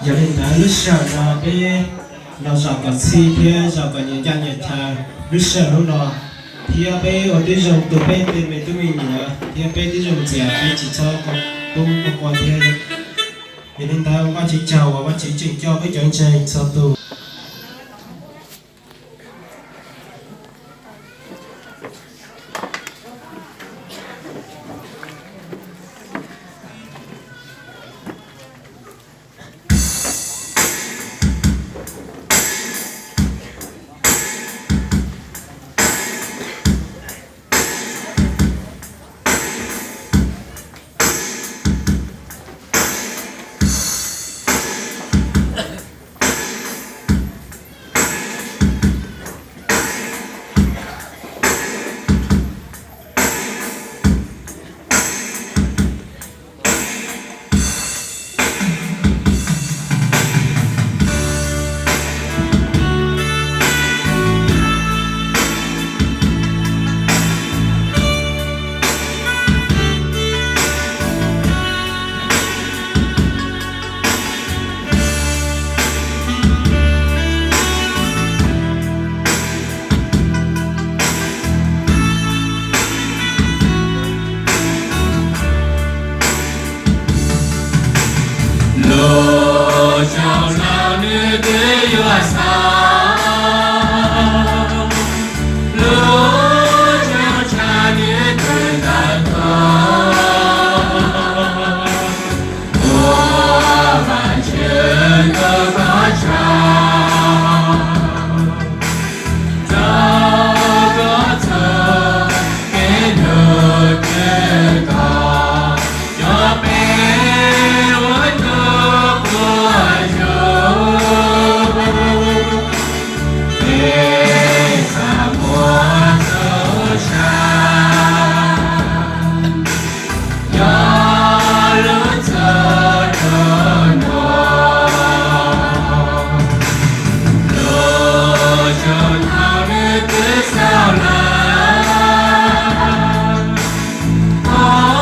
Yog li ntawd lub sij hawm no peb los zaum kom txhij thiab zaum kom nyias ncaj nyias chaw lub sij hawm hnub no, thiab peb ua tib zoo tu peb tej me tub me nyuam thiab peb tib zoo ntxias peb tsis txhob pub ua qua thiab. Yog li ntawd Vajtswv tsaug uas Vajtswv tseem coj peb cov ntseeg txhua tus. Lub caij laus nws twb yuav xaus, lub caij tshav nws twb tawm tuag, ua Vajtswv koj txhawb, tso koj txhawb peb hnub twg kom cov peb ua tus quas yug, peb txaj muag txhua tsav, yog lub txoj dua no, lub caij laus nws twb xaus lawm, thov